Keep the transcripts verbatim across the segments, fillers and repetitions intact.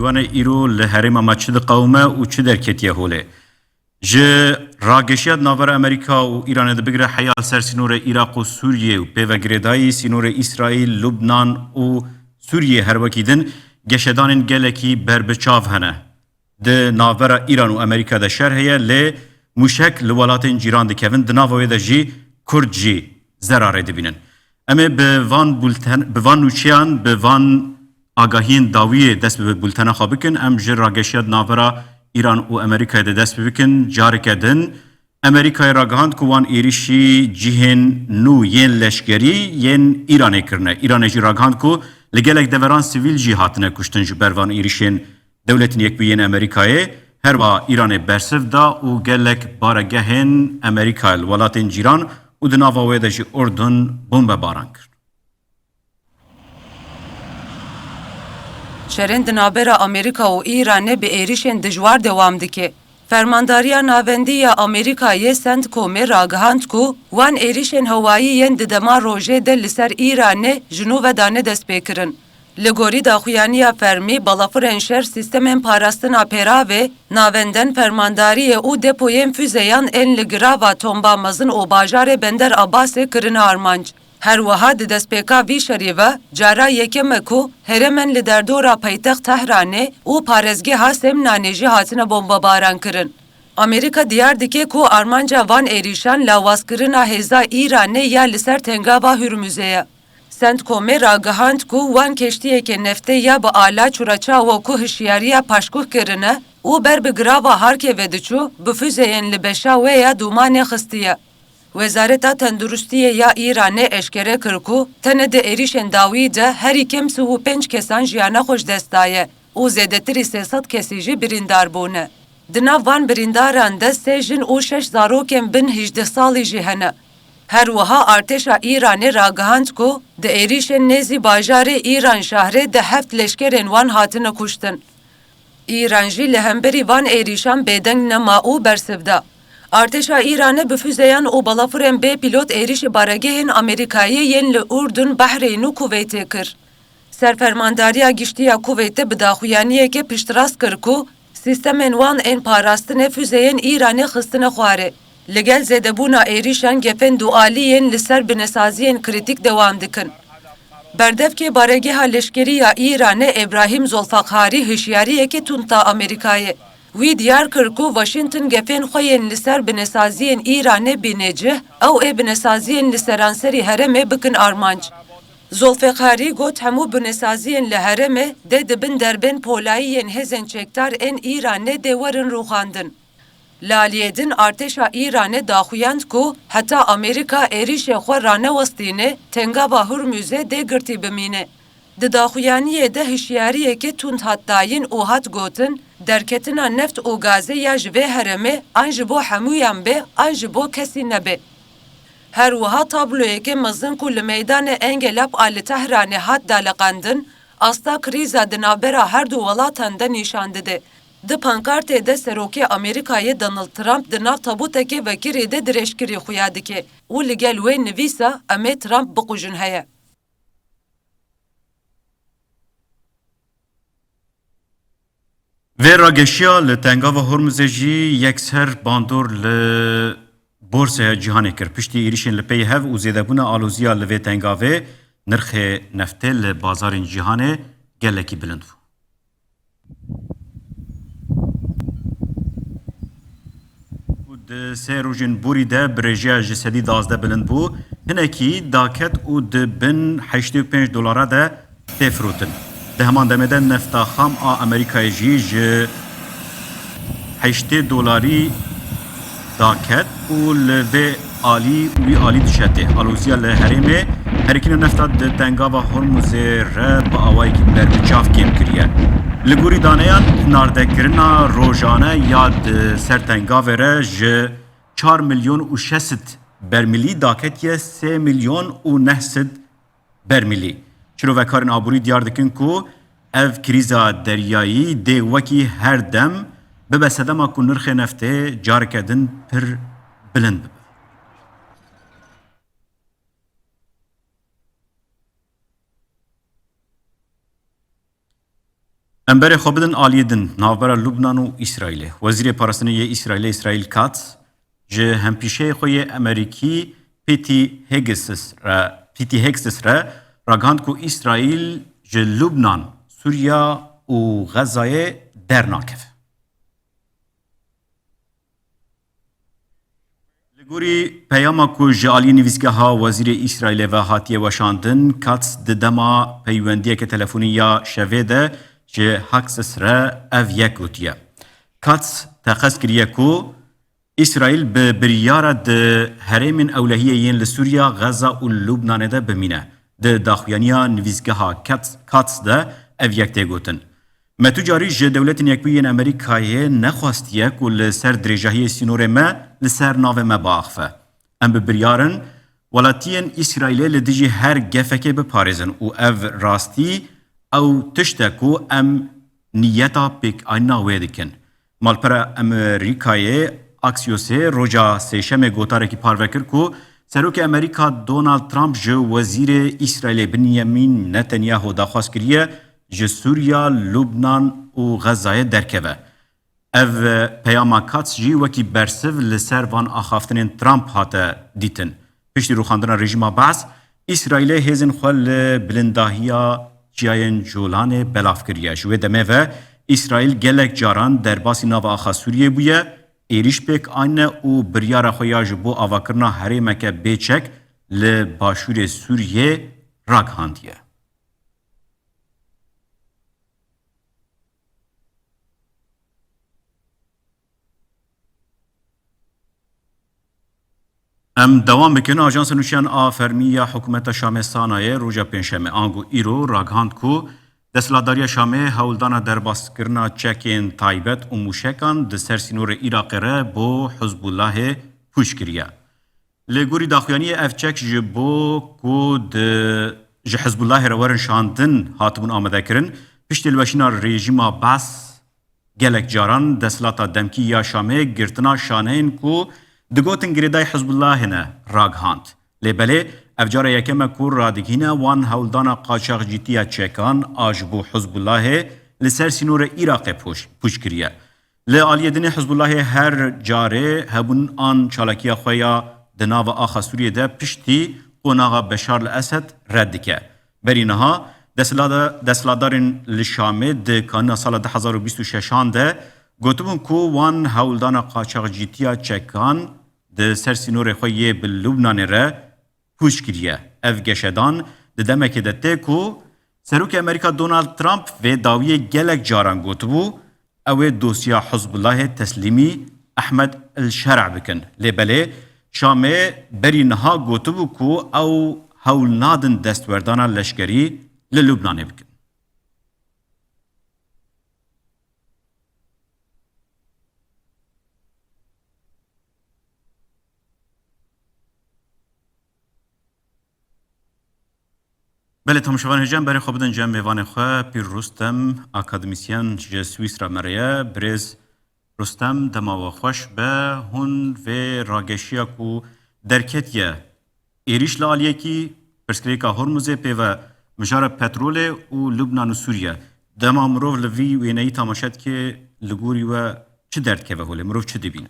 Wane îro li herêma me çi diqewime û çi derketiye holê? Ji rageşiya di navbera Amerîka û Îranê de bigire heya li ser sînorê Iraq û Sûriyê û pê ve girêdayî sînorê Îsraîl, Lubnan û Sûriyê her wekî din geşedanên gelekî berbiçav hene. Di navbera Îran û Amerîka de şer heye, lê mûşek li welatên cîran dikevin, di nava wê de jî Kurd jî zerarê dibînin. Em ê bi van bulten, bi van nûçeyan, bi van agahiyên dawiyê dest bi bultena xwe bikin. Em ji rageşiya di navbera Îran û Amerîkayê de dest bi bikin. Careke din Amerîkayê ragihand ku wan êrişî cihên nû yên leşkerî yên Îranê kirine. Îranê jî ragihand ku li gelek deveran sivîl jî hatine kuştin ji ber van êrişên Dewletên Yekbûyî yên Amerîkayê. Her wiha Îranê bersiv da û gelek baregehên Amerîkayê li welatên cîran û di nava wê de jî Urdun bombebaran kir. Şerên di navbera Amerîka û Îranê bi êrişên dijwar dewam dike. Fermandariya Navendî ya Amerîkayê CENTCOMê ragihand ku wan êrişên hewayî yên di dema rojê de li ser Îranê ji nû ve dane destpêkirin. Li gorî daxuyaniya fermî, balafirên şer, sîstemên parastina pêravê, navendên fermandariyê û depoyên fûzeyan ên li girava tomba mezin û bajarê Bender Abbasê kirine armanc. Her wiha di destpêka vî şerî ve cara yekem e ku herêmên li derdora paytext Tehranê û parêzgeha Semnanê jî hatine bombebaran kirin. Amerîka diyar dike ku armanca van êrîşan lawazkirina hêza Îranê ya li ser Tengava Hurmuzê ye. CENTCOMê ragihand ku wan keştiyeke neftê ya bi ala çûreçawa ku hişyariya paşguh kirine û ber bi girava Harkevê diçû, bi fûzeyên li beşa wê ya dûmanê xistiye. Wezareta Tenduristiyê ya Îranê eşkere kir ku tenê di êrişên dawî de herî kêm sî û pênc kesan jiyana xwe ji dest daye û zêdetirî sê sed kesî jî birîndar bûne. Di nav van birîndaran de sê jin û şeş zarokên bin hejdeh salî jî hene. Her wiha artêşa Îranê ragihand ku di êrîşên nêzî bajarê Îranşehrê de heft leşkerên wan hatine kuştin. Îran jî li hemberî van êrîşan bêdeng nema û bersiv da. Artêşa Îranê bi fûzeyan û balafirên bê pîlot êrîşî baregehên Amerîkayê yên li Urdun, Behreyn û Kuveytê kir. Serfermandariya Giştî ya Kuveytê bi daxuyaniyekê piştrast kir ku sîstemên wan ên parastinê fûzeyên Îranê xistine xwarê. Li gel zêdebûna êrîşan gefên dualî yên li ser binesaziyên krîtîk dewam dikin. Berdevkê baregeha leşkerî ya Îranê Ebrahîm Zolfexarî hişyariyekê tund da Amerîkayê. Wî diyar kir ku Washington gefên xwe yên li ser binesaziyên Îranê bîne cih, ew ê binesaziyên li seranserî herêmê bikin armanc. Zolfexarî got, hemû binesaziyên li herêmê dê di bin derbên polayî yên hêzên çekdar ên Îranê dê werin rûxandin. Li aliyê din, artêşa Îranê daxuyand ku heta Amerîka êrîşê xwe ranewestîne, Tengava Hurmuzê dê girtî bimîne. Di daxuyaniyê de hişyariyeke tund hat dayîn û hat gotin, derketina neft û gazê ya ji vê herêmê an ji bo hemûyan be an ji bo kesî nebe. Her wiha tabloyeke mezin ku li meydanê Engelab a li Tehranê hat daleqandin, asta krîza di navbera her du welatan de nîşan dide. Di pankartê de Serokê Amerîkayê Donald Trump di nav tabûtekê vekirî de dirêjkirî xuya dike û li gel wê nivîsa "Em ê Trump biqujin" heye. Vê rageşiya li Tengava Hormuzê jî yekser bandor li borsaya cîhanê kir. Piştî êrişên li pey hev û zêdebûna aloziya li vê tengavê, nirxê neftê li bazarên cîhanê gelekî bilind bû. Û di sê rojên borî de bi rêjeya ji sedî duwazdeh bilind bû, hinekî daket û di bin heştê û pênc dolara de tê firotin. Di heman demê de nefta xam a Amerîkayê jî ji heştê dolarî daket û li vê alî û wî alî dişetê. Aloziya li herêmê herikîna nefta di Tengava Hormuzê re bi awayekî berbiçav kêm kiriye. Li gorî daneyan, hinardekirina rojane ya di ser tengavê re ji çar milyon û şeş sed bermîlî daketiye sê milyon û neh sed bermîlî. Şîrovekarên aborî diyar dikin ku ev krîza deryayî dê wekî her dem bibe sedema ku nirxê neftê careke din pir bilind bibe. Em berê xwe bidin aliyê din, navbera Lubnan û Îsraîlê. Wezîrê Parastinê yê Îsraîlê, Îsraîl Katz, ji hempîşeyê xwe yê Amerîkî Pete Hegseth re, Pete Hegseth re ragihand ku Îsraîl ji Lubnan, Sûriya û Xezayê dernakeve. Li gorî peyama ku ji aliyê nivîsgeha Wezîrê Îsraîlê ve hatiye weşandin, Katz di dema peywendiyeke telefonî ya şevê de ji Hegseth re ev yek gotiye. Katz teqez kiriye ku Îsraîl bi biryara di herêmên ewlehiyê yên li Sûriya, Xeza û Lubnanê de bimîne. Di daxuyaniya nivîsgeha Katz, Katz de ev yek tê gotin. Me tu carî ji Dewletên Yekbûyî yên Amerîkayê nexwestiye ku li ser dirêjahiyê sînorê me li ser navê me biaxife. Em bi biryar in welatiyên Îsraîlê li dijî her gefekê biparêzin û ev rastî ew tişt e ku em niyeta pêkanîna wê dikin. Malpera Amerîkayê Axiosê roja Sêşemê gotarekî parve kir ku Serokê Amerîka Donald Trump ji Wezîrê Îsraîlê Benyamin Netanyahu daxwaz kiriye ji Sûriya, Lubnan û Xezayê derkeve. Ev peyama Katz jî wekî bersiv li ser van axaftinên Trump hate dîtin. Piştî rûxandina rejîma Baas, Îsraîlê hêzên xwe li bilindahiya Çiyayên Colanê belav kiriye. Ji wê demê ve Îsraîl gelek caran derbasî nava axa Sûriyê bûye, êrîş pêk anîne û biryara xwe ya ji bo avakirina herêmeke bêçek li başûrê Sûriyê ragihandiye. Em dewam bikin. Ajansa Nûşiyan a Fermî ya Hikûmeta Şamê, Sanayê, roja Pêncşemê, ango îro, ragihand ku desthilatdariya Şamê hewldana derbaskirina çekên taybet û mûşekan di ser sînorê Iraqê re bo Hizbullahê pûç kiriye. Li gorî daxuyaniyê ev çek ji bo ku di, ji Hizbullahê re werin şandin hatibûn amadekirin, piştî hilweşîna rejîma Baas gelek caran desthilata demkî ya Şamê girtina şaneyên ku digotin girêdayî Hizbullahê ne ragihand. Lê belê ev cara yekem e ku radigihîne wan hewldana qaçaxcîtiya çekan a ji bo Hizbullahê li ser sînorê Iraqê pûç, pûç kiriye. Li aliyê dinê Hizbullahê her carê hebûn an çalakiya xwe ya di nava axa Sûriyê de piştî qonaxa Beşar li Esed red dike. Berî niha desthilada-, desthilatdarên li Şamê di kanûna sala du hezar û bîst û şeşan de gotibûn ku wan hewldana qaçaxcîtiya çekan di ser sînorê xwe yê bi Lubnanê re pûç kiriye. Ev geşedan di demekê de tê ku Serokê Amerîka Donald Trump vê dawiyê gelek caran gotibû, ew ê dosya Hizbullahê teslîmî Ehmed El Şer'a bikin. Lê belê Şamê berî niha gotibû ku ew hewl nadin destwerdana leşkerî li Lubnanê bikin. Belê, temaşevanên hêja, em berê xwe bidin cem mêvanê xwe, Pîr Rustem, akademîsyen ji Swîsra me re ye. Birêz Rustem, dema we xweş be. Hûn vê rageşiya ku derketiye, êrîş li aliyekî, pirsgirêka Hormuzê, pê ve mijara petrolê û Lubnan û Sûriye. Dema mirov li vî wêneyî temaşe dike, li gorî we çi derdikeve holê? Mirov çi dibîne?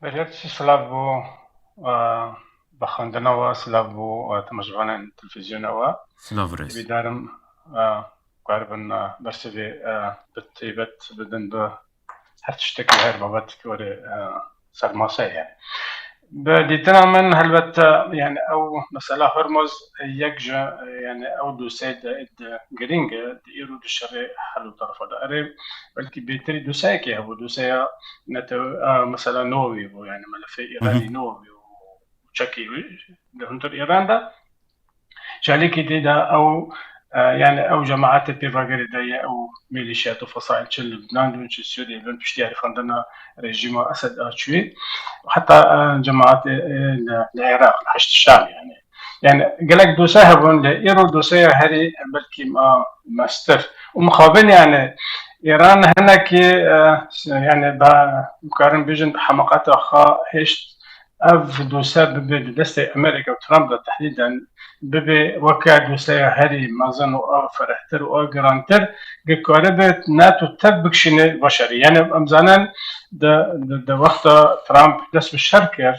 Berî her tiştî silav bo, e, bi xwendina we, silav bo, e, temaşevanên televîzyona we. Silav û rêz. Hêvîdarim, e, karibin, e, bersivê, e, bi taybet bidin bi her tiştekî, her babetekî were, e, ser maseyê yani. Bi dîtina min helbet, e, yani ew mesela Hormuz, e, yek ji, e, yani ew dosye de, de girîng e, di îro di şerê hel û terefa de. Erê, belkî bêtirî dosyeyekê hebû, dosyeya netew-, e, mesela Newewî bû, yani melefê Hı hı. Îranî Newewî û çekî wî li hundir Îran de. Ji alîkî dî de ew, e, yani ew cemaetê pêvagerê de ye, ew mîlîşiyat û fesaîl çi li Lubnan dibin, çi Sûriyê dibin, piştî erîfandina rejîma Esed a çûyî. Heta, e, cemaetê, e, li, li Iraq, li Heşd Şam yani. Yani gelek dosye hebûn, lê îro dosyeya herî belkî ma mestir. Û mixabin yani Îran hinekî, e, yani ba, karin bijin hemaqeta xwe hêşt, ev dosye bibe di destê Amerîka û Trump de tehdîden bibe weke dosyeya herî mezin û a ferehtir û a girantir, ge karibe NATO tev bikişîne va şerî. Yani em zanin di, di, di wexta Trump dest bi şer kir,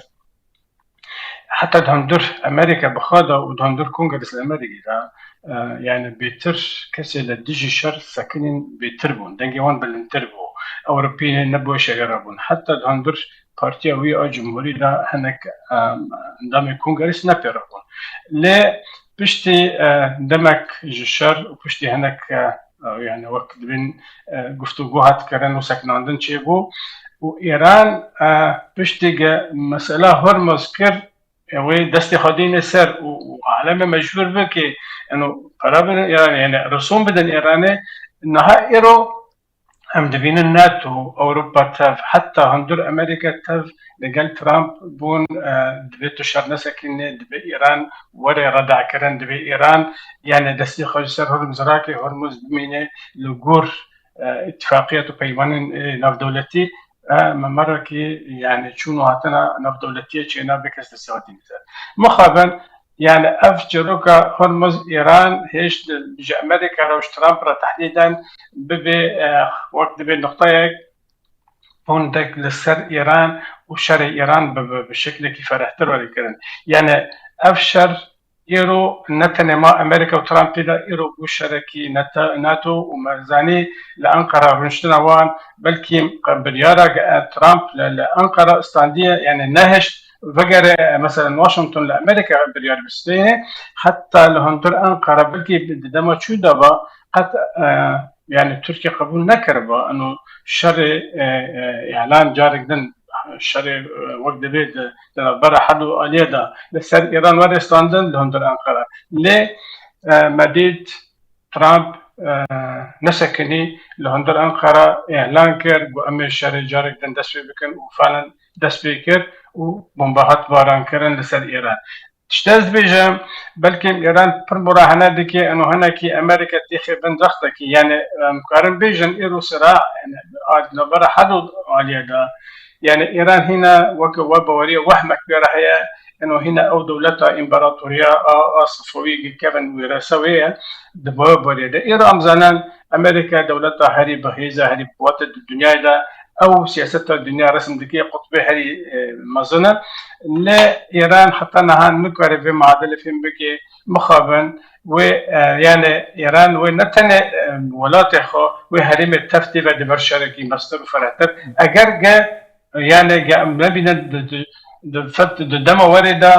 heta di hundir Amerîka bi xwe de û di hundir Kongresa Amerîkî de, e, yani bêtir kesê li dijî şer sekinîn bêtir bûn. Dengê wan bilindtir bû. Ewropî nebû şerê re bûn. Heta di hundir partiya wî a cumhurî de hinek, e, endamê Kongresa ne pê re bûn. Lê piştî, e, demek ji şer û piştî hinek, e, e, yani wek dibên, e, guftûgo hat kirin û sekinandin çêbû û Îran, e, piştî ge mesela Hormuz kir, e, wê destê xwe dîne ser û, û alemê mecbûr bike, eno para bidin Îranê, yani risûm bidin Îranê. Niha îro em dibînin NATO, Ewropa tev, heta hundir Amerîka tev li gel Trump bûn, e, divê tu şer nesekînî, divê Îran were redakirin, divê Îran, yani destê xwe ji ser Hormuz rakê, Hormuz bimîne li gor, e, îtifaqiyet û peymanên, e, navdewletî, e, memerekî, yani çûn û hatina navdewletiyê çênabe kes destê xwe dîne ser. Mixabin, yani ev çîroka Hormuz Îran hêşt ji Amerîka re û ji Trump re tehdîden bibe, e, wek dibe nuqteyek pondek li ser Îran û şerê Îran bi, bi, bi şeklekî ferehtir were kirin. Yani ev şer îro ne tenê ma Amerîka û Trumpê de, îro bû şerekî neta-, NATO û me zanî li Enqera rûniştina wan belkî biryara ge-, Trump li, li Enqera standiye, yani nehişt vegere, mesela Washington li Amerîka biryar bistêne, heta li hundir Enqera belkî di dema çû de ba qet, e, yani Tirkiye qebûl nekiriba. Eno şerê, e, e, îlan carek din şerê, e, wek divê di, di navbera her du aliyê de li ser Îran were standin li hundir Enqera. Lê, e, me dît Trump, e, nesekinî li hundir Enqera îlan kir, got, em ê şerê carek din dest pê bikin û falan dest pê kir û bomba hat baran kirin li ser Îran. Tişt ez dibêjim, belkî Îran pir murahene dike, eno hinekî Amerîka têxê bin zextekî. Yani, em karin bêjin îro sira, yani, a navbera her du aliyê de, yani Îran hîna weke we baweriya wehmek pê re heye, eno hîna ew dewleta împaratoriya a, a Sefewî kevin wêrese wê ye, di we baweriyê de. Îro em zanin Amerîka dewleta herî bi hêza, herî bi quwet e di dinyayê de, ew siyaseta dinya resim dike, qutbê herî, e, mezin e. Lê Îran heta niha nikare vê muadilê fêm bike, mixabin wê, e, yani Îran wê ne tenê, e, welatê xwe, wê herêmê tev tê ve di ber şerekî mestir û ferehtir. Eger ge, yani ge em nebînin di, di, di fet-, di dema werê de,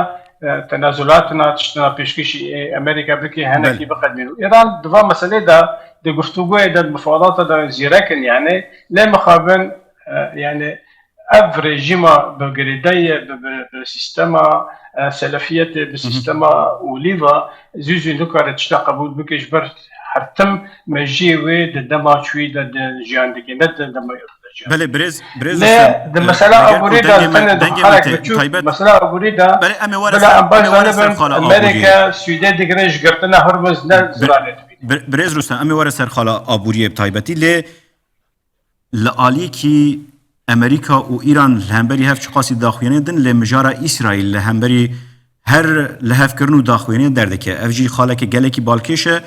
e, tenazulatna, tiştina pêşkêşî, e, Amerîka bike, henekî Belê. biqedmîn. Û Îran di va meselê de, di guftûgoyê de, di mufadata de zîrek in, yani, lê mixabin, e, yani, ev rejîma bi girêdayî ye, bi, bi, bi sîstema, e, selefiyetê, bi Hı hı. sîstema olîva, zû zû nikare tişta qebûl bike, ji ber her tim mejiyê wê di dema çûyî de, de jiyan dike, ne di dema îro de jiyan. Belê, birêz, birêz Lê Rûstem, di e, mesela eger aborî ku de dengê me, tenê di dengê me xalek tê, biçûk, taybet, mesela aborî de belê, em ê were bila ser, em baş em ê were ser zanibin, xala aboriyê. Amerîka Sûdê digire ji girtina Hormuz ne Bir, ziranê dibîne. bir, birêz Rûstem, em ê were ser xala aboriyê bi taybetî, lê li aliyekî Amerîka û Îran li hemberî hev çiqasî daxuyaniyê din, lê mijara Îsraîl li hemberî her lihevkirin û daxuyaniyê derdike. Ev jî xaleke gelekî balkêş e.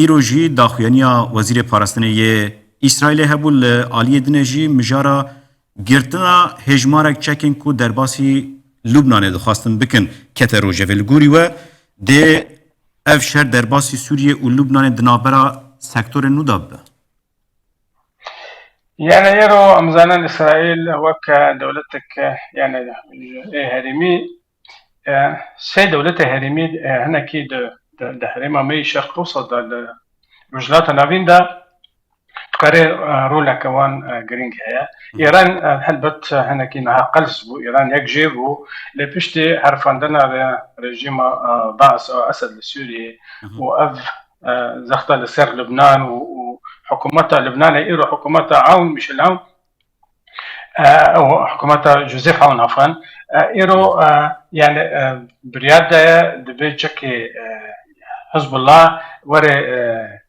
Îro jî daxuyaniya Wezîrê Parastinê yê Îsraîlê hebû, li aliyê din e jî mijara girtina hêjmarek çekên ku derbasî Lubnanê dixwastin bikin kete rojevê. Li gorî we dê ev şer derbasî Sûriyê û Lubnanê di navbera sektorên nû de bibe? Yani, îro em zanin Îsraîl wek dewletek, yani, ê herêmî, e, sê dewletê herêmî, e, hinekî di, di, di herêma me yî Şerq Ewsat de, li Rojhilata Navîn de, dikare, e, roleke wan, e, girîng heye. Hı. Îran, e, helbet, e, hinekî niha qels bû, Îran yek jê bû, lê piştî herifandina re-, rejîma, e, Baas a Esed li Sûriyê Hı hı. û ev, e, zexta li ser Lubnan û, û hikûmeta Lubnanê, îro hikûmeta Awn, Michel Awn, e, û hikûmeta Joseph Awn, afan, e, îro, e, yani, e, biryar daye, divê çekê, e, Hizbullah were, e,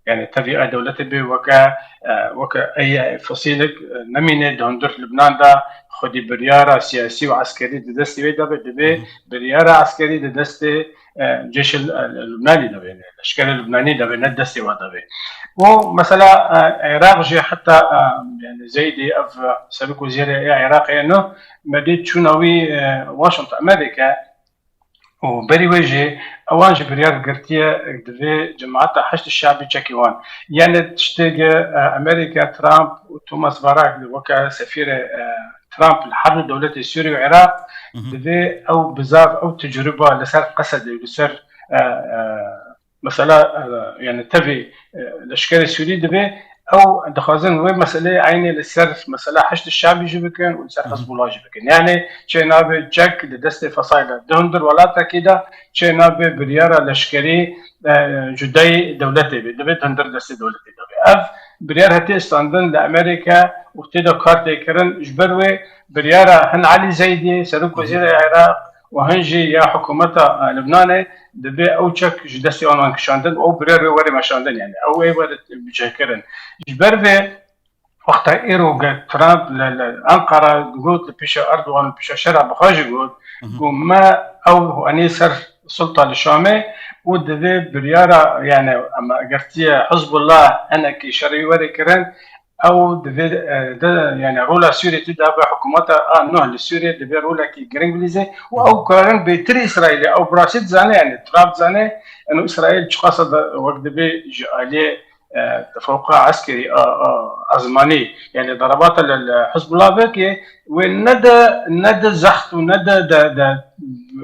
yani tevî ev dewletê bê weke, e, weke ey fesîlik, e, nemîne di hundir Lubnan de, xwedî biryara siyasî û eskerî di destê wê de be, divê biryara eskerî di destê, e, cêşê, e, Lubnanî de be, leşkerê Lubnanî de be, ne destê we de be. Û mesela, e, Iraq jî heta, e, yani Zeydî ev serok wezîrê ya Iraqê no, me dî çûna wî, e, Washington, Amerika, û berî wê jî ewan jî biryar girtiye, divê cemaeta Heşd Şabî çekî wan. Yani tiştê ge, e, Amerika, Trump û Thomas Varag weke sefîrê, e, Trump li her du dewletê Sûrî û Iraq, divê ew bizav, ew tecrûba li ser Qesedê, li ser, e, e, mesela, e, yani tevî, e, leşkerê Sûrî divê ew dixwazin wê meseleyê eynê li ser mesela Heşd Şabî jî bikin û li ser Hizbullah jî bikin. Yani çê nabe çek di destê Fesayla di hundir welatekî de çê nabe biryara leşkerî, e, cudayî dewletê bê, divê di hundir destê dewletê de bê. Ev biryar hatiye standin li Amerîka û tê de kar tê kirin. Ji ber wê biryara hin Elî Zeydî, serok wezîrê Iraq, û hin jî ya hikûmeta, e, Libnanê, divê ew çek ji destê wan wan kişandin, ew biryar wê were meşandin, yani ew ê were cihkirin. Ji ber vê wexta îro ge Trump li, li Ankara got, li pêşa Erdogan, li pêşa şera bi xwe jî got, got me ew anî ser sulta li Şamê û divê biryara, yani em girtiye Hizbullah hinekî şerî were kirin, ew divê, e, de, yani rola Sûriyê tu dabe hikûmeta a nuh li Sûriyê divê rolekî giring bilîze û ew karin bêtir Îsraîlê, ew bi rastî dizane, yani Trump dizane, eno Îsraîl çiqasa da wek divê ji aliyê, e, fewqa eskerî, a, a, azmanî, yani darabata li, li Hizbullah veke wê ne de, ne de zext û ne de, de, de,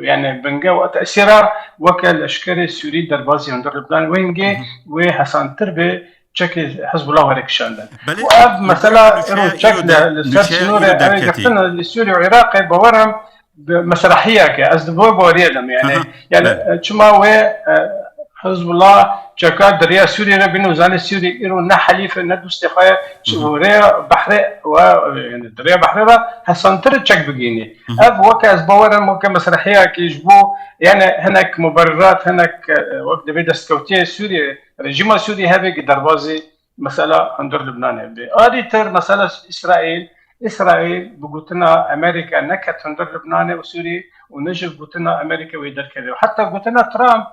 yani binge û tesîra weke leşkerê Sûrî derbazî hundir li bidan wê hingê wê hesantir be çekê Hizbullah were kişandin. Belê, û ev mesela îro çek li, li ser sînorê ew ê girtin li Sûrî û Iraqê bawerim bi mesrehiyeke, ez di bo baweriye dem yani. Yani, e, çima wê, e, Hizbullah çeka di riya Sûriyê re bîne û zanê Sûrî îro ne helîf e, ne dostê xwe ye, û rêya behrê we, yani di rêya behrê re hesantir çek bigihînî. Ev weke ez bawerim weke mesrehiyeke ji bo, yani hinek mubererat, hinek, e, wek divê destkewtiyê Sûriyê, rejîma Sûriyê hebe ki derbazî mesela hundir Lubnanê bê. Alî tir mesela Îsraîl, Îsraîl bi gotina Amerîka neket hundir Lubnanê û Sûrî û ne ji gotina Amerîka wê derkeve. Heta gotina Trump,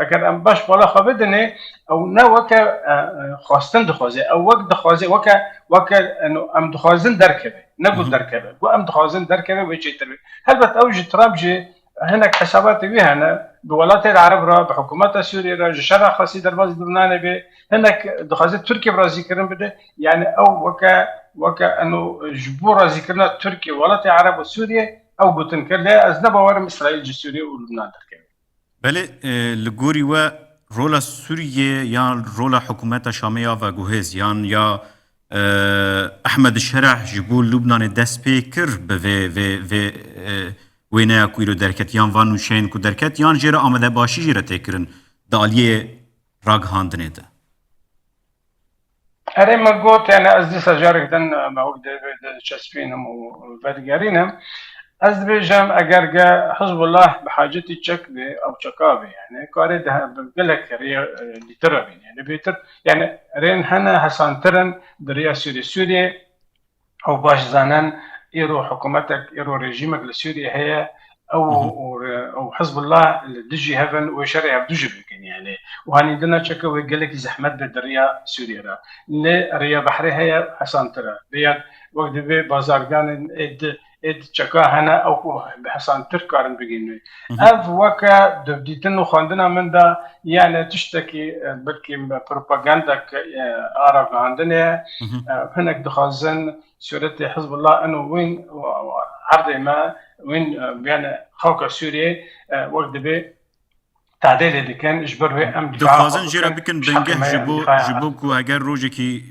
eger em baş bala xwe bidinê, ew ne weke, e, e, xwestin dixwaze, ew wek dixwaze, weke, weke, eno, em dixwazin derkeve. Ne got derkeve. Got em dixwazin derkeve wê çêtir be. Helbet ew ji Trump jî hinek hesabatê wî hene, bi welatê Ereb re, bi hikûmeta Sûriyê re, ji şera xwestî derbazî Lubnanê be, hinek dixwaze Tirkiye bi razîkirin bide. Yani ew weke, weke eno ji bo razîkirina Tirkiye, welatê Ereb û Sûriyê ew gotin kir. Lê ez ne bawerim Îsraîl ji Sûriyê û Lubnan derkeve. Belê, e, li gorî we rola Sûriyê yan rola hikûmeta Şamê ya veguhêz yan ya, e, Ehmed Şereh ji bo Lubnanê dest pê kir bi vê, vê, vê, e, wêneya ku îro derket, yan van nûçeyên ku derket, yan jê re amadebaşî jê re tê kirin di aliyê ragihandinê de? Erê, me got, yani ez dîsa carek din, me wek dê, dê çespînim û vedigerînim. Ez dibêjim, eger ge Hizbullah bi hacetî çek bê, ew çeka bê, yani karê de bi gelek rê, e, dîtir re bîne. Yani bêtir, yani rên hene hesantir in di riya Sûriyê. Sûriyê, ew baş zanin, îro hikûmetek, îro rejîmek li Sûriyê heye, ew û, û Hizbullah li dijî hev in û şerê hevdu jî bikin, yani. Û hanîndina çeke wê gelekî zehmet be di riya Sûriyê re. Lê riya behrê heye, hesantir e. Vê ya wek divê bazarganên ê di, ê di çeka hene, ew ku bi hesantir karin bigihînin wê. Ev weke di dîtin û xwendina min de, yani tiştekî, e, belkî propagandek, e, a ragihandinê ye. E, hinek dixwazin sûretê Hizbullah ino wîn erdê me, wîn, e, yani xewka Sûriyê, e, wek divê tadê lê dikin, ji ber wê em dîfa Dixwazin xwe jê re bikin, bikin bingeh ji bo, ji bo ku eger rojekî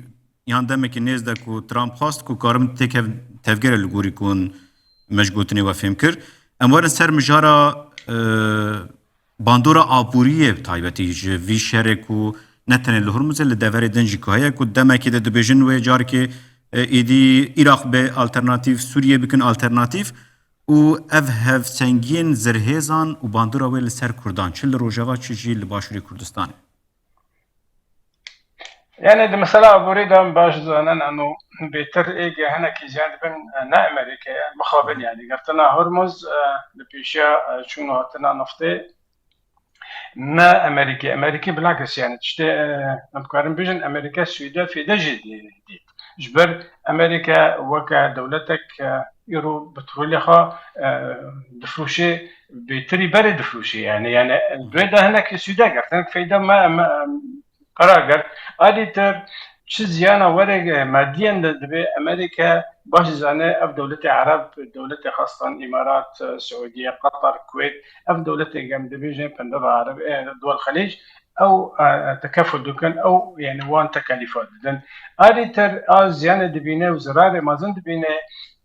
yan demekî nêz de ku Trump xwest ku karin têkev tevgere li gorî ku me ji gotinê we fêm kir. Em werin ser mijara, e, bandora aboriyê bi taybetî ji vî şerê ku ne tenê li Hurmuzê, li deverê din jî ku heye ku demekê de dibêjin wê carkê, e, êdî Iraq be alternatîf, Sûriye bikin alternatîf û ev hevsengiyên zirhêzan û bandora wê li ser Kurdan, çi li Rojava, çi jî li Başûrê Kurdistanê. Yani di mesela aborî de baş zanin, eno bêtir êge hinekî ziyan dibin, e, ne Amerîke ye, mixabin yani girtina Hormuz, e, li pêşiya, e, çûn û hatina naftê ne Amerîke. Amerîke bilakis yani tiştê, e, em karin bijin Amerîke Swêde fêde jî dî-, dît. Ji ber Amerîke weke dewletek, e, îro petrolê xwe, e, difroşê, bêtirî berê difroşê yani. Yani, duyê de hinek Swêde girt, hinek feyde me, me, qerar girt. Alî tir çi ziyana were madiyen de dibe Amerîke baş zane ev dewletê Ereb, dewletê xastan Îmarat, Siûdiye, Qatar, Kuweyt, ev dewletê gem dibêjin pendeva Ereb, e, duwel Xelîc, ew, e, tekeful dikin, ew yani wan tekelîfa didin. Alî tir a ziyane dibîne û zirarê mezin dibîne,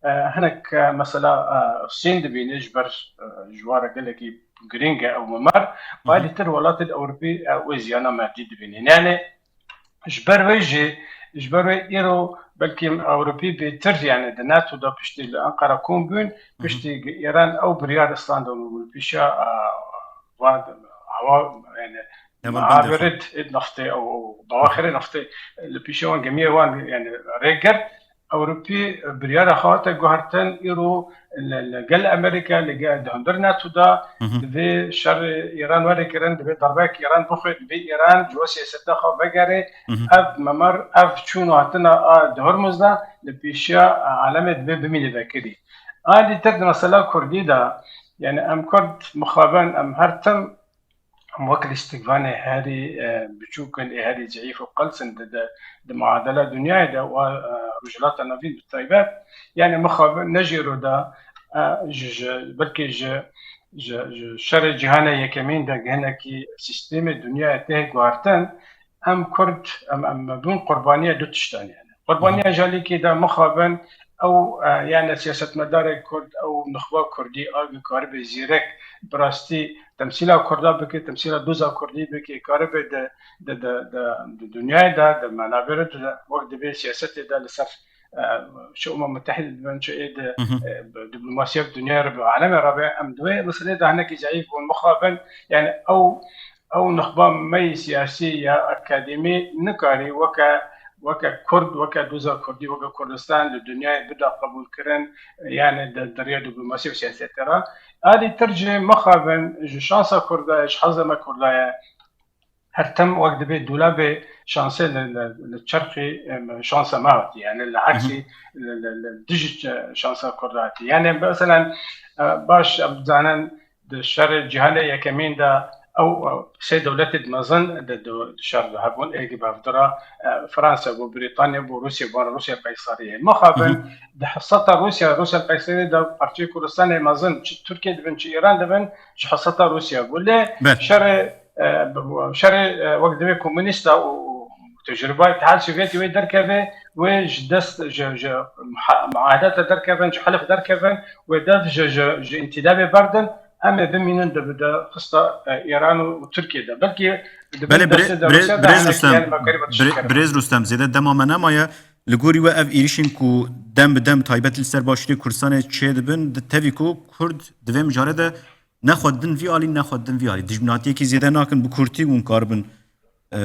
e, hinek, e, mesela, e, Çîn dibîne ji ber, e, ji wara gelekî girîng e ew mimar. Alî tir welatên Ewropî, e, wê ziyana madî dibînin. Yani, ji ber wê jî, ji ber wê îro belkî Ewropî bêtir, yani di NATO de piştî li Enqera kom bûn, piştî Îran ew biryar standan û li pêşiya, a, van hava, yani, Heval bandê xwe. Êd naftê û, û bawaxirê naftê li pêşiya wan gemiye wan, yani, rê girt. Ewropî biryara xwe hate guhertin, îro li, li gel Amerîka, li gel di hundir NATO de, Hı hı. divê şerê Îran were kirin, divê darbek Îran bixwe, divê Îran ji we siyaseta xwe vegere. Hı hı. Ev memar, ev çûn û hatina a di Hormuz de li pêşiya alemê divê bimîne vekirî. A dîtir di mesela Kurdî de, yani em Kurd mixabin, em her tim em wek lîstikvanê herî, e, biçûk in, ê herî zeyîf û qels in di, di, di muadela dinyayê de û, e, Rojhilata Navîn bi taybet. Yani mixabin ne jî îro de, e, ji, ji, belkî ji, ji, ji şerê cîhanê yekemîn de hinekî sîstemê dinyayê tê guhartin, em Kurd, em, em bûn qurbaniya du tiştan yani. Qurbaniya jalîkî de mixabin ew, e, yani siyasetmedarê Kurd, ew nixba Kurdî a ku karibe zîrek bi rastî temsîla Kurda bike, temsîla doza Kurdî bike, karibe di, di, di, di, di dinyayê de, di menabêrê de, wek dibê siyasetê de li ser, e, çi Umem Mutehîde dibin, çi ê di, Hı hı. e, bi diplomasiya bi dinyayê re, bi alemê re be, em di wê meselê de hinekî zeyîf bûn, mixabin, yani ew, ew nixba me yê siyasî ya akademî nikarî weke, weke Kurd, weke doza Kurdî, weke Kurdistan li dinyayê bida qebûlkirin, yani di, di rêya diplomasî û siyasetê re. Alî tir jî mixabin ji şansa Kurda ye, ji heza me Kurda ye. Her tim wek dibê dolabê şansê li, li, li çerxî, em, şansa me hatî, yani li Hı hı. eksî, li, li, li dijî şansa Kurda hatî. Yani, meselen, e, baş em dizanin, di şerê cîhanê yekemîn de ew, ew sê dewletê di mezin di, di, di şer de hebûn, êgî bi hevdira, e, Fransa bû, Brîtanya bû, Rûsya bû, Rûsya Qeysariyê. Mixabin Hı hı. di heseta Rûsya, Rûsya Qeysariyê de parçeyê Kurdistanê mezin, çi Tirkiye dibin, çi Îran dibin, ji heseta Rûsya bû. Lê Be. şerê, e, bi, bi, şerê, e, wek divê komûnîsta û tecrûba Îtihad Sovyetî wê derkeve, wê ji dest, ji, ji muha-, muahedata derkevin, ji helif derkevin, wê dev ji, ji, ji întîdabê berdin, em ê bimînin di, di xista, e, Îran û, û Tirkiye de. Belkî di Belê bin destê de Rûsya de birêz hinek Rustem, yan mekarî bi tiştekir. Birêz Rustem, zêde dema me nemaye. Li gorî we ev êrîşên ku dem bi dem taybet li ser Başûrê Kurdistanê çêdibin, di tevî ku Kurd di vê mijarê de ne xwe din vî alî, ne xwe din vî alî. Dijminatiyekî zêde nakin, bi kurtî hûn karibin, e,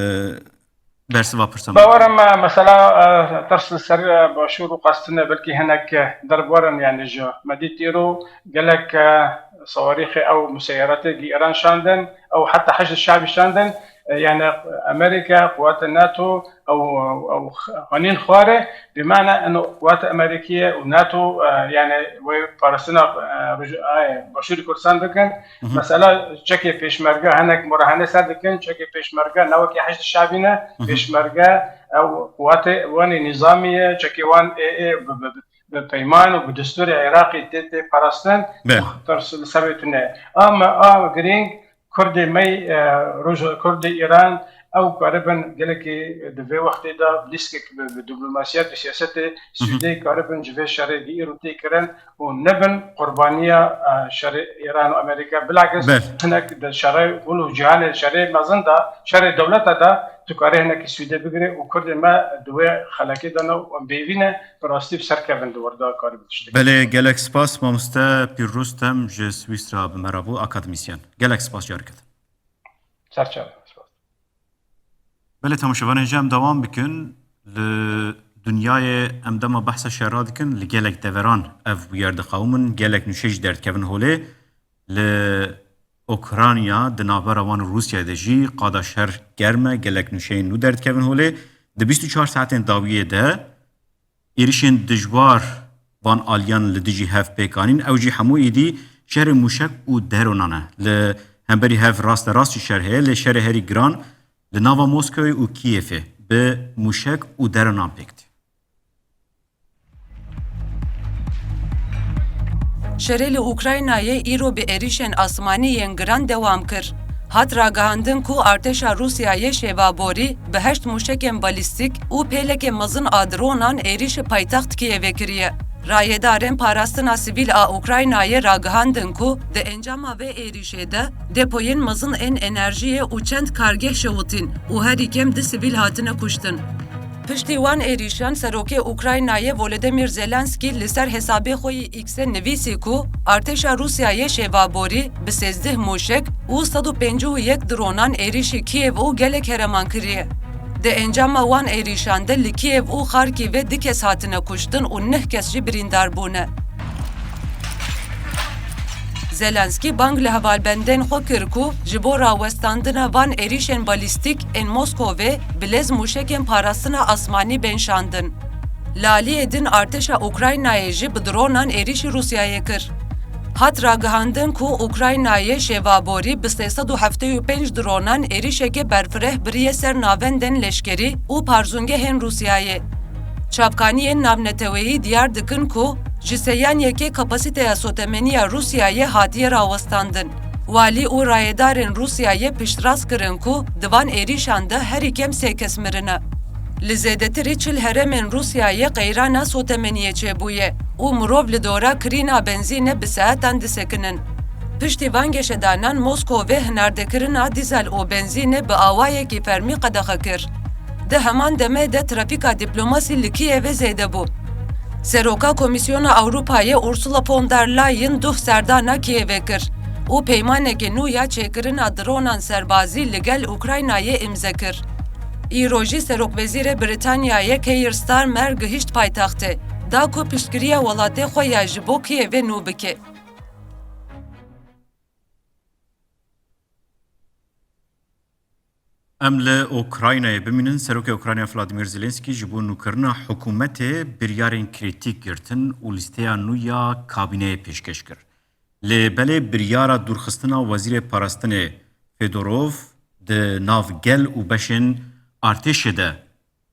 bersiva pirsa me. Bawer im, e, mesela, e, tirs li ser, e, Başûr û qestine belkî hinek, e, derb werin, yani ji me dît îro gelek, e, sawarîxê ew museyeratê gi Îran şandin, ew heta Heşd Şabî şandin, e, yani Amerîka, quwatê NATO, ew, ew, ew anîn xwarê, bi mana eno quwatê Amerîkî ye û NATO, e, yani wê parastina, e, Roj-, ay, Başûrê Kurdistan dikin. Hı hı. Mesela çekê pêşmerge hinek murahene ser dikin, çekê pêşmerge ne wekî Heşd Şabî ne, Hı hı. pêşmerge ew quwatê wan ê nîzamî ye, çekê wan ê, ê bi, bi, bi peyman û bi destûrê Iraqî tê, tê parastin, Be. tirs li ser wê tune. Ama a girîng Kurdê me, e, Roj-, Kurdê Îran, ew karibin gelekî di vê wextê de lîstikek bi, bi diplomasiya, bi siyasetê Hı hı. Swêdê karibin ji vê şerê di îro tê kirin û nebin qurbaniya, e, şerê Îran û Amerîka. Bilakis Be. hinek di şerê hûn û cîhanê şerê mezin de, şerê dewleta de tu karê hinekî Swêdê bigirê û Kurdê me di wê xelekê de ne û em bêvî ne, bi rastî bi ser kevin di wir de karibin tiştekî. Belê, gelek spas, mamoste Pîr Rustem ji Swîsra bi me re bû, akademîsyen. Gelek spas careke din. Ser çav. Spas. Belê, temaşevanên ji em dewam bikin. Li dinyayê em dema behsa şera dikin, li gelek deveran ev bûyer diqewimin, gelek nûşe jî derdikevin holê. Li Ukrayna, di navbera wan û Rûsyayê de jî qada şer germ e, gelek nûşeyên nû derdikevin holê. Di bîst û çar saetên dawiyê de êrişên dijwar van aliyan li dijî hev pêk anîn. Ew jî hemû êdî şerê mûşek û deronan e. Li hemberî hev rasterast jî şer heye, lê şerê herî giran li nava Moskowê û Kîevê bi mûşek û deronan pêk tê. Şerê li Ukraynayê îro bi êrîşên asmanî yên giran dewam kir. Hat ragihandin ku artêşa Rûsyayê şêvaborî bi heşt mûşekên balîstîk û pêleke mezin a dronan êrîşî paytext Kîevê kiriye. Rayedarên parastina sivîl a Ukraynayê ragihandin ku di encama vê êrîşê de depoyên mezin ên enerjiyê û çend kargeh şewitîn û herî kêm du sivîl hatine kuştin. Piştî wan êrîşan, serokê Ukraynayê Volodymyr Zelenskî li ser hesabê xwe yê X-ê nivîsî ku artêşa Rûsyayê şêvaborî bi sêzdeh mûşek û sed û pêncî û yek dronan êrîşî Kîev û gelek herêman kiriye. Di encama wan êrîşan de li Kîev û Xarkîvê du kes hatine kuştin û neh kes jî birîndar bûne. Zelenskî bang li hevalbendên xwe kir ku ji bo rawestandina van êrîşên balîstîk ên Moskovê bi lez mûşekên parastina asmanî bên şandin. Li aliyê din artêşa Ukraynayê jî bi dronan êrîşî Rûsyayê kir. Hat ragihandin ku Ukraynayê şêvaborî bi sê sed û heftê û pênc dronan êrîşeke berfireh biriye ser navendên leşkerî û parzûngehên Rûsyayê. Çavkaniyên navneteweyî diyar dikin ku ji sêyan yekê kapasiteya sotemeniya Rûsyayê hatiye rawestandin. Walî û rayedarên Rûsyayê piştrast kirin ku di van êrîşan de herî kêm sê kes mirine. Li zêdetirî çil herêmên Rûsyayê qeyrana sotemeniyê çêbûye û mirov li dora kirîna benzînê bi saetan disekinin. Piştî van geşedanan Moskovê hinardekirina dîzel û benzînê bi awayekî fermî qedexe kir. Di heman demê de trafîka dîplomasî li Kîevê zêde bû. Seroka Komîsyona Ewropayê Ursula von der Leyen duh serdana Kîevê kir û peymanekê nû ya çêkirina dronan serbazî li gel Ukraynayê îmze kir. Îro jî Serokwezîrê Brîtanyayê Keir Starmer gihîşt paytextê, da ku piştgiriya welatê xwe ya ji bo Kîevê nû bike. Em li Ukraynayê bimînin. Serokê Ukraynayê Volodymyr Zelensky ji bo nûkirina hikûmetê biryarên krîtîk girtin û lîsteya nû ya kabîneyê pêşkêş kir. Lê belê biryara dûrxistina Wezîrê Parastinê Fedorov di nav gel û beşên artêşê de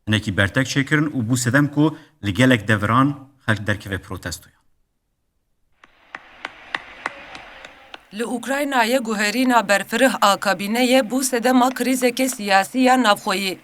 hinekî bertek çêkirin û bû sedem ku li gelek deveran xelk derkeve protestoyan. Li Ukraynayê guherîna berfireh a kabîneyê bû sedema krîzeke siyasî ya navxweyî.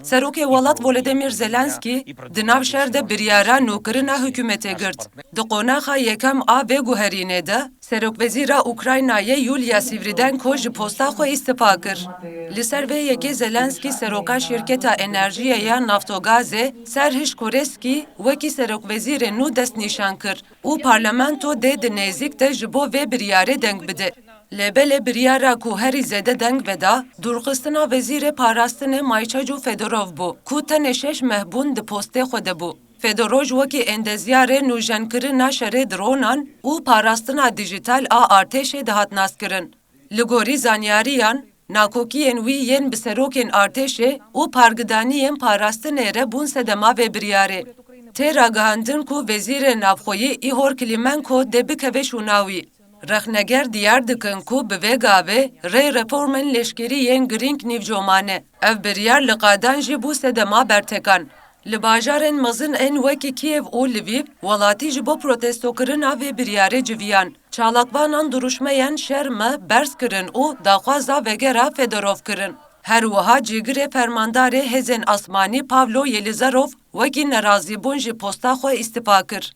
Serokê welat Volodymyr Zelenskî di nav şer de biryara nûkirina hikûmetê girt. Di qonaxa yekem a vê guherînê de, Serokwezîra Ukraynayê Yulia Sviridenko ji posta xwe îstifa kir. Li ser vê yekê Zelenskî seroka şîrketa enerjiyê ya Naftogazê Serhiş Koreskî wekî serokwezîrê nû destnîşan kir û parlamento dê di nêzîk de ji bo vê biryarê deng bide. Lê belê biryara ku herî zêde deng veda, dûrxistina Wezîrê Parastinê Mayçacu Fedorov bû, ku tenê şeş meh bûn di postê xwe de bû. Fedorov wekî endezyarê nûjenkirina şerê dronan û parastina dîjîtal a artêşê dihat naskirin. Li gorî zanyariyan, nakokiyên wî yên bi serokên artêşê û pargidaniyên parastinê re bûn sedema vê biryarê. Tê ragihandin ku Wezîrê Navxweyî Ihor Klimenko dê bikeve şûna wî. Rexneger diyar dikin ku bi vê gavê rê reformên leşkerî yên girîng nîvco mane. Ev biryar li qadan jî bû sedema bertekan. Li bajarên mezin ên wekî Kiev û Lviv, welatî ji bo protestokirina vê biryarê civiyan. Çalakvanan dirûşmeyan şer me berz kirin û daxwaza vegera Fedorov kirin. Her wiha cîgirê fermandarê hêzên asmanî Pavlo Yelizarov wekî nerazîbûn ji posta xwe îstifa kir.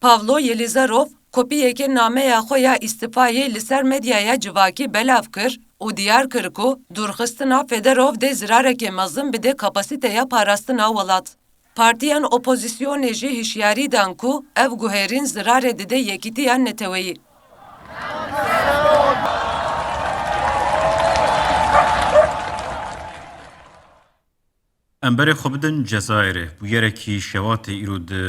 Pavlo Yelizarov kopiyeke nameya xwe ya îstifayê li ser medyaya civakî belav kir û diyar kir ku dûrxistina Fedorov dê zirareke mezin bide kapasiteya parastina welat. Partiyan opozîsyonê jî hişyarî dan ku ev guherîn zirarê dide yekîtiya neteweyî. Em berê xwe bidin Cezayirê. Bûyerekî şewatê îro di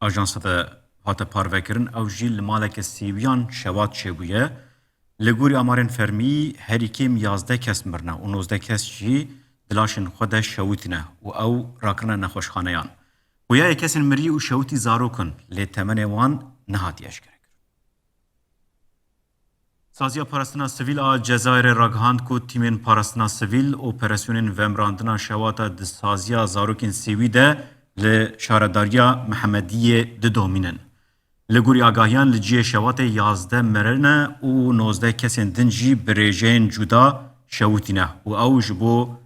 ajansa de hate parvekirin, ew jî li maleke sêwiyan şewat çêbûye. Li gorî amarên fermî herî kêm yazdeh kes mirine û nozdeh kes jî di laşên xwe de şewitîne û ew rakirine nexweşxaneyan. Xuya yê kesên mirî û şewitî zarok in, lê temenê wan nehatiye eşkerekirin. Saziya Parastina Sivîl a Cezayirê ragihand ku tîmên parastina sivîl operasyonên vemirandina şewata di saziya zarokên sêwî de li şaredariya Mihemediyê didomînin. Li gorî agahiyan li cihê şewatê yazdeh mirine û nozdeh kesên din jî bi rêjeyên cuda şewitîne û ew ji bo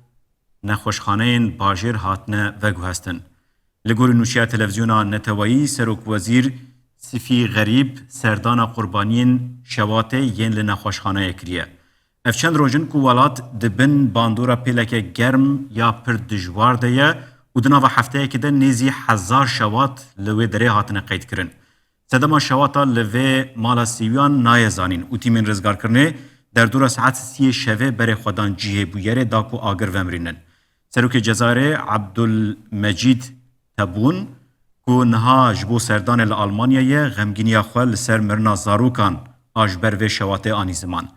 nexweşxaneyên bajêr hatine veguhestin. Li gorî nûçeya televîzyona neteweyî, Serokwezîr Sifî Xerîb serdana qurbaniyên şewatê yên li nexweşxaneyê kiriye. Ev çend roj in ku welat di bin bandora pêleke germ ya pir dijwar de ye û di nava hefteyekê de nêzî hezar şewat li wê derê hatine qeydkirin. Sedema şewata li vê mala sîwiyan nayê zanîn û tîmên rizgarkirinê derdora saet siyê şevê berê xwe dan cihê bûyerê da ku agir vemirînin. Serokê Cezayirê Abdulmecîd Tebûn, ku niha ji bo serdanê li Almanya ye, xemgîniya xwe li ser mirina zarokan a ji ber vê şewatê anî ziman.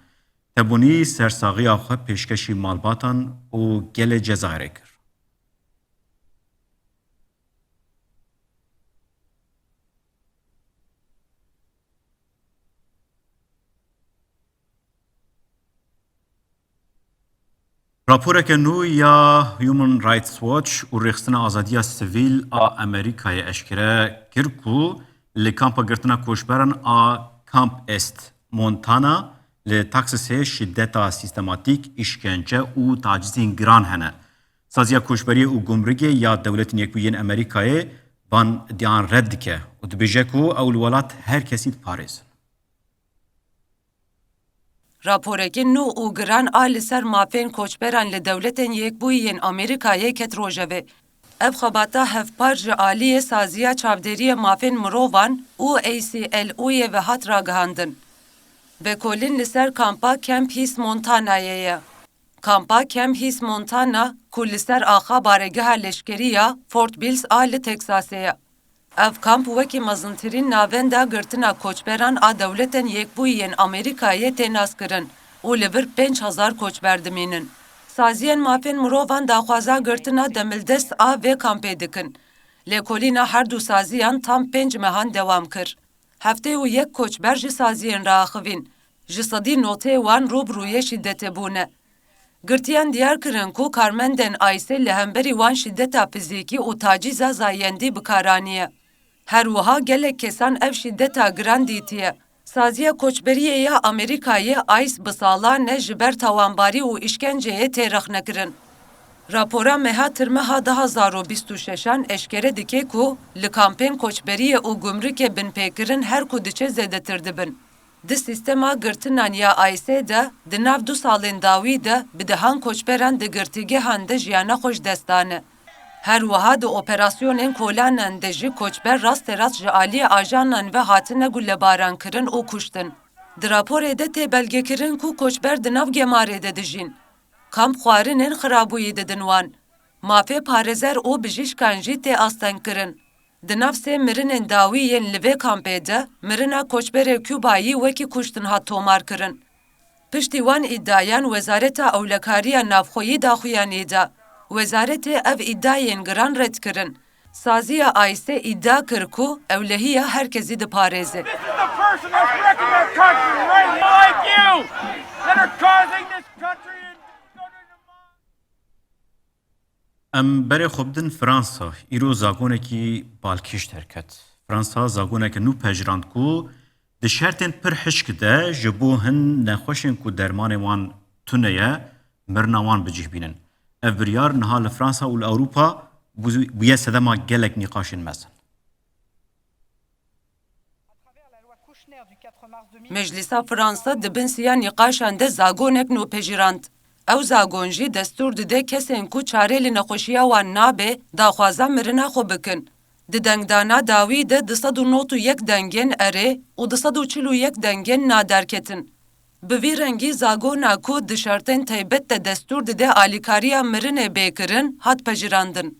Tebûnî sersaxiya xwe pêşkêşî malbatan û gelê Cezayirê kir. Raporeke nû ya Human Rights Watch û Rêxistina Azadiya Sivîl a Amerîkayê eşkere kir ku li kampa girtina koçberan a Camp Est Montana li Texasê şideta sîstematîk, îşkence û tacizên giran hene. Saziya Koçberiyê û Gumrikê ya Dewletên Yekbûyî yên Amerîkayê van îdiayan red dike û dibêje ku ew li welat her kesî diparêzin. Raporekî nû û giran a li ser mafên koçberan li Dewletên Yekbûyî yên Amerîkayê ket rojevê. Ev xebata hevpar ji aliyê Saziya Çavdêriyê Mafên Mirovan û A C L U yê ve hat ragihandin. Vekolîn li ser kampa Camp His Montanayê ye. Kampa Camp His Montana, ku li ser axa baregeha leşkerî ya Fort Bills a li Texasê ye. Ev kamp wekî mezintirîn navenda girtina koçberan a Dewletên Yekbûyî yên Amerîkayê tê naskirin û li vir pênc hezar koçber dimînin. Saziyên mafên mirovan daxwaza girtina demildest a vê kampê dikin. Lêkolîna her du saziyan tam pênc mehan dewam kir. Heftê û yek koçber ji saziyên re axivîn. Ji sedî notê wan rû bi rûyê şîdetê bûne. Girtiyan diyar kirin ku karmendên ICE li hemberî wan şîdeta fizîkî û tacîza zayendî bi kar aniye. Her wiha gelek kesan ev şîdeta giran dîtiye. Saziya Koçberiyê ya Amerîkayê, ICE, bi salan e ji ber tawanbarî û îşkenceyê tê rexnekirin. Rapora meha Tirmeha du hazar û bîst û şeşan eşkere dike ku li kampên koçberiyê û gumrikê binpêkirin her ku diçe zêdetir dibin. Di sîstema girtinan ya ICE de di nav du salên dawî de bi dehan koçberan di girtîgehan de jiyana xwe ji dest dane. Her wiha di operasyonên kolanan de jî koçber rasterast ji aliyê ajanan ve hatine gulebarankirin û kuştin. Di raporê de tê belgekirin ku koçber di nav gemarê de dijîn. Kamp xwarinên xirabûyî didin wan. Mafê parêzer û bijîşkan jî tê astengkirin. Di nav sê mirinên dawî yên li vê kampê de, mirina koçberê Kubayî wekî kuştin hat tomarkirin. Piştî wan îdiayan Wezareta Ewlekariya Navxweyî daxuyanî da. Wezaretê ev îdiayên giran red kirin. Saziya ICE îdia kir ku ewlehiya her kesî diparêze. This is the person that's wrecking our country right here, like you, that are causing this country and Em berê xwe bidin Fransa. Îro zagonekî balkêş derket. Fransa zagoneke nû pejirand ku di şertên pir hişk de ji bo hin nexweşên ku dermanê wan tune ye, mirina wan bi cih bînin. Ev biryar niha li Fransa û li Ewropa bû-, bûye sedema gelek nîqaşên mezin. Meclisa Fransa di bin siya nîqaşan de zagonek nû pejirand. Ew zagon jî destûr dide kesên ku çare li nexweşiya wan nabe, daxwaza mirina xwe bikin. Di dengdana dawî de du sed û nod û yek dengên erê û du sed û çil û yek dengên na derketin. Bi vî rengî zagona ku di şertên taybet de destûr dide alîkariya mirinê bê kirin, hat pejirandin.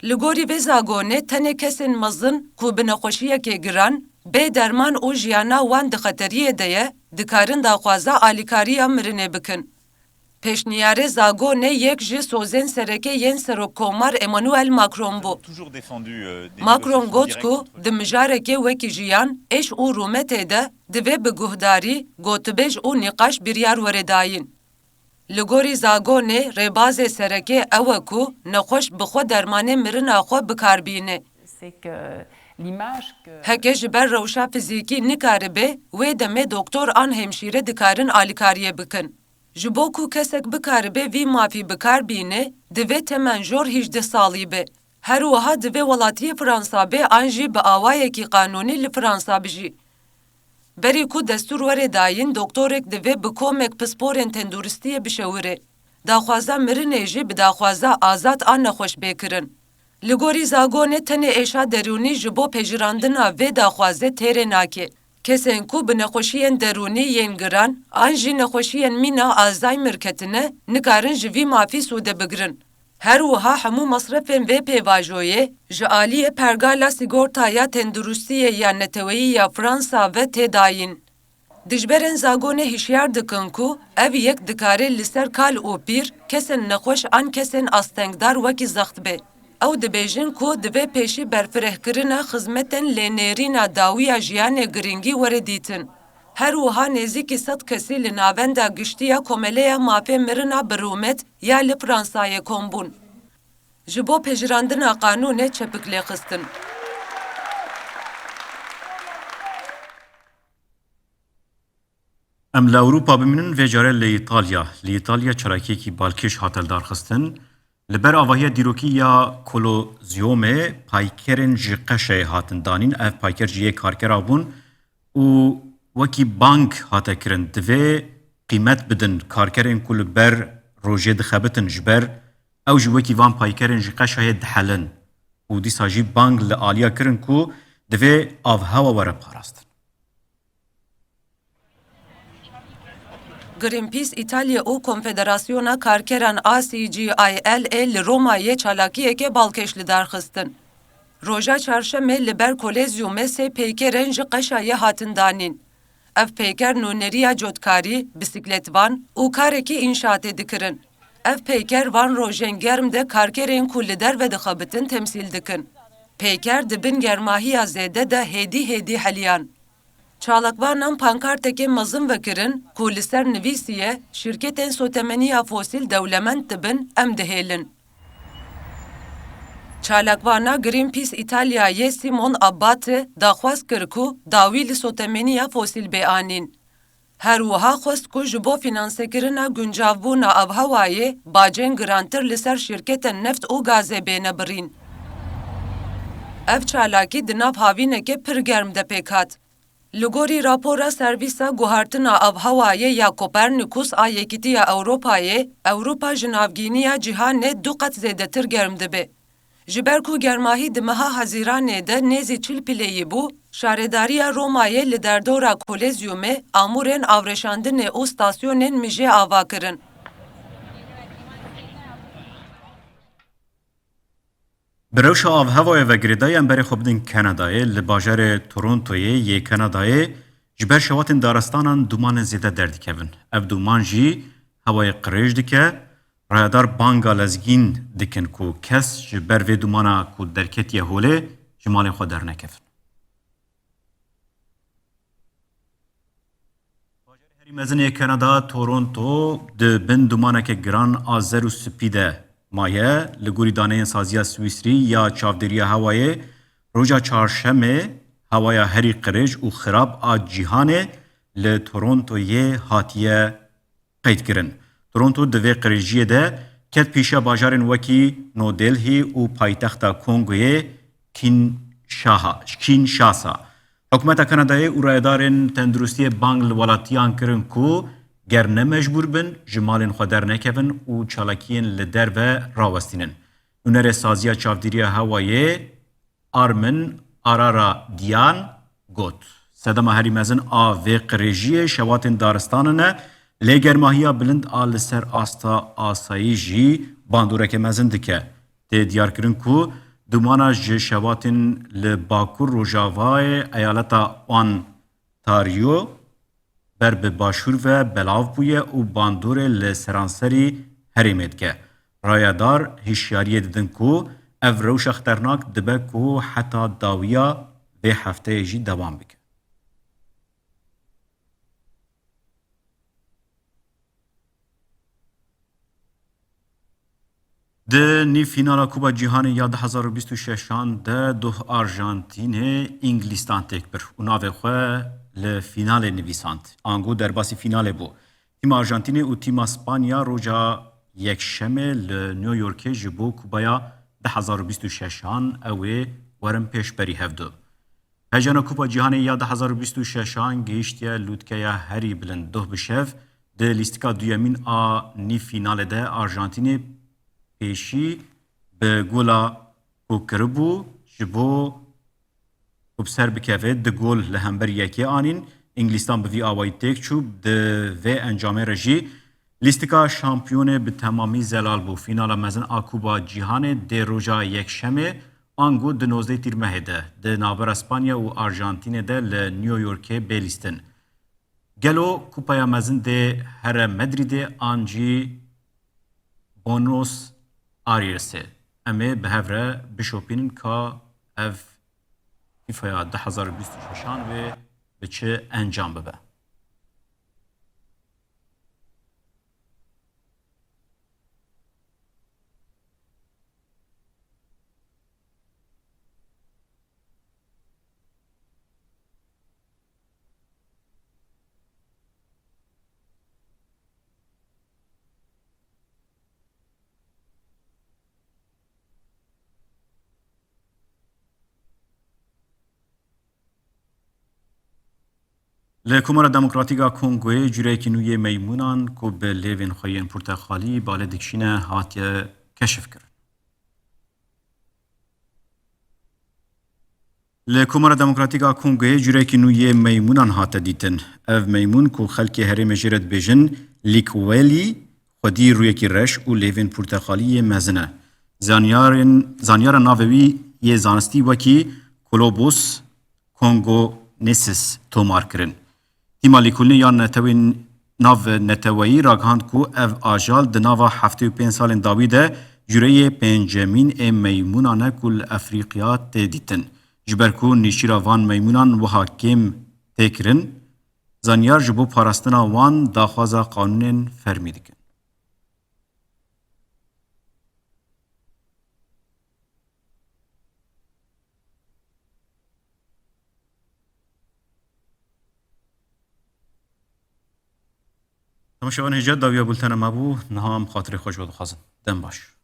Li gorî vê zagonê tenê kesên mezin ku bi nexweşiyekê giran, bê derman û jiyana wan di xeteriyê de ye, dikarin daxwaza alîkariya mirinê bikin. Pêşniyarê zagonê yek ji sozên sereke yên Serokkomar Emmanuel Macron bû. Macron got ku di mijarekê wekî jiyan, êş û rûmetê de divê bi guhdarî, gotibêj û nîqaş biryar were dayîn. Li gorî zagonê rêbazê sereke ew e ku nexweş bi xwe dermanê mirina xwe bi kar bîne. Heke ji ber rewşa fizîkî nikaribe, wê demê doktor an hemşîre dikarin alîkariyê bikin. Ji bo ku kesek bikaribe vî mafî bi kar bîne, divê temenjor hîjdeh salî be. Her wiha divê welatiyê Fransa be an jî bi awayekî qanûnî li Fransa bijî. Berî ku destûr were dayîn, doktorek divê bi komek pisporên tenduristiyê bişewire. Daxwaza mirinê jî bi daxwaza azad a nexweş bê kirin. Li gorî zagonê tenê êşa derûnî ji bo pejirandina vê daxwazê têrê nake. Kesên ku bi nexweşiyên derûnî yên giran an jî nexweşiyên mîna Alzheimer ketine, nikarin ji vî mafî sûde bigirin. Her wiha hemû mesrefên vê pêvajoyê ji aliyê pergala sîgortaya tenduristiyê ya neteweyî ya Fransa ve tê dayîn. Dijberên zagonê hişyar dikin ku ev yek dikare li ser kal û pîr, kesên nexweş an kesên astengdar wekî zext be. Ew dibêjin ku divê pêşî berfirehkirina xizmetên lênêrîna dawiya jiyanê giringî were dîtin. Her wiha nêzîkî sed kesî li Navenda Giştî ya Komeleya Mafê Mirina bi Rûmet ya li Fransayê kom bûn. Ji bo pejirandina qanûnê çepik lê xistin. Em li Ewropa bimînin, vê carê li Îtalya. Li Îtalya çalakiyekî balkêş hate lidarxistin. Li ber avahiya dîrokî ya Kolozyomê paykerên ji qeşayê hatin danîn. Ev payker ji yê karkera bûn û wekî bang hate kirin. Divê qîmet bidin karkerên ku li ber rojê dixebitin, ji ber ew jî wekî van paykerên ji qeşayê dihelin. Û dîsa jî bang li aliya kirin ku divê avhewa were parastin. Greenpeace Îtalya û Konfederasyona Karkeran A C G I L A li Romayê çalakiyeke balkêş li dar xistin. Roja çarşemê li ber kolezyumê sê peykerên ji qeşayê hatin danîn. Ev peyker nûneriya cotkarî, bisikletvan û karekî înşaatê dikirin. Ev peyker van rojên germ de karkerên ku li derve dixebitin temsîl dikin. Peyker di bin germahiya zêde de hêdî hêdî heliyan. Çalakvanan pankartekê mezin vekirin ku li ser nivîsiye, "Şirketên sotemeniya fosîl dewlemend dibin, em dihêlin." Çalakvana Greenpeace Îtalyayê Simon Abbate daxwaz kir ku dawî li sotemeniya fosîl bê anîn. Her wiha xwest ku ji bo fînansekirina guncavbûna avhewayê bacên girantir li ser şirketên neft û gazê bêne birîn. Ev çalakî di nav havîneke pir germ de pêk hat. Li gorî rapora Servîsa Guhartina Avhewayê ya Kopernikus a Yekîtiya Ewropayê, Ewropa ji navgîniya cîhanê du qet zêdetir germ dibe. Ji ber ku germahî di meha Hezîranê de nêzî çil pileyî bû, şaredariya Romayê li derdora Kolezyumê amûrên avreşandinê û stasyonên mijê ava kirin. Bi rewşa avhewayê ve girêdayî em berê xwe bidin Kanadayê. Li bajarê Torontoyê yê Kanadayê ji ber şewatên daristanan dûmanên zêde derdikevin. Ev dûman jî hewayê qirêj dike. Rayedar banga lezgîn dikin ku kes ji ber vê dûmana ku derketiye holê ji malên xwe dernekevin. Bajarê herî mezin ê Kanada, Toronto, di bin dûmaneke giran a zer û spî de maye. Li gorî daneyên Saziya Swîsrî ya Çavdêriya Hewayê, roja çarşemê hewaya herî qirêj û xirab a cîhanê li Torontoyê hatiye qeydkirin. Toronto di vê qirêjiyê de ket pêşiya bajarên wekî New Delhi û paytexta Kongoyê Kinshaha-, Kinshasa. Hikûmeta Kanadayê û rayedarên tenduristiyê bang li welatiyan kirin ku ger ne mecbûr bin, ji malên xwe dernekevin û çalakiyên li derve rawestînin. Nûnerê Saziya Çavdêriya Hewayê Armin Araradian got, Sedema herî mezin a vê qirêjiyê şewatên daristanan e, lê germahiya bilind a li ser asta asayî jî bandoreke mezin dike. Tê diyarkirin ku dumana ji şewatên li bakur rojavayê eyaleta Ontario ber bi başûr ve belav bûye û bandorê li seranserî herêmê dike. Rayedar hişyariyê didin ku ev rewşa xeternak dibe ku heta dawiya vê hefteyê jî dewam bike. Di nîv fînala Kupa Cîhanê ya du hezar û bîst û şeşan de doh Arjantînê Îngilîstan têk bir û navê xwe li fînalê nivîsand. Ango derbasî fînalê bû. Tîma Arjantînê û tîma Spanya roja Yekşemê li New Yorkê ji bo Kupaya du hezar û bîst û şeşan ew ê werin pêşberî hevdu. Hejana Kupa Cîhanê ya du hezar û bîst û şeşan gihiştiye lûtkeya herî bilind. Doh bi şev di lîstika duyemîn a nîv fînalê de Arjantînê pêşî bi gola ku kiribû ji bo ku bi ser bikeve, du gol li hember yekê anîn. Îngilîstan bi vî awayî têk çû. Di vê encamê re jî lîstika şampiyonê bi temamî zelal bû. Fînala mezin a Kupa Cîhanê dê roja Yekşemê, ango di nozdeh Tîrmehê de di navbera Spanya û Arjantînê de li New Yorkê bê lîstin. Gelo Kupaya mezin dê here Madridê an jî Buenos Airesê? Em ê bi hev re bişopînin ka ev FIFAya du hezar û bîst û şeşan wê bi çi encam bibe. Li Komara Demokratîk a Kongoyê cureyekî nû yê meymûnan ku bi lêvên xwe yên portexalî balê dikişîne hatiye keşifkirin. Li Komara Demokratîk a Kongoyê curekî nû yê meymûnan hate dîtin. Ev meymûn ku xelkê herêmê jê re dibêjin Likwelî, xwedî rûyekî reş û lêvên portexalî yê mezin e. Zanyarên, zanyara navê wî yê zanistî wekî Colobus congoensis tomar kirin. Tîma lêkolînê ya netewên navneteweyî ragihand ku ev ajal di nava heftê û pênc salên dawî de cureyê pêncemîn ê meymûnan e ku li Efrîqya tê dîtin. Ji ber ku nêçîra van meymûnan wiha kêm tê kirin, zanyar ji bo parastina wan daxwaza qanûnên fermî dikin. Temaşevanên hêja, dawiya bultena me bû, niha em xatirê xwe ji we dixwazin. Dem baş.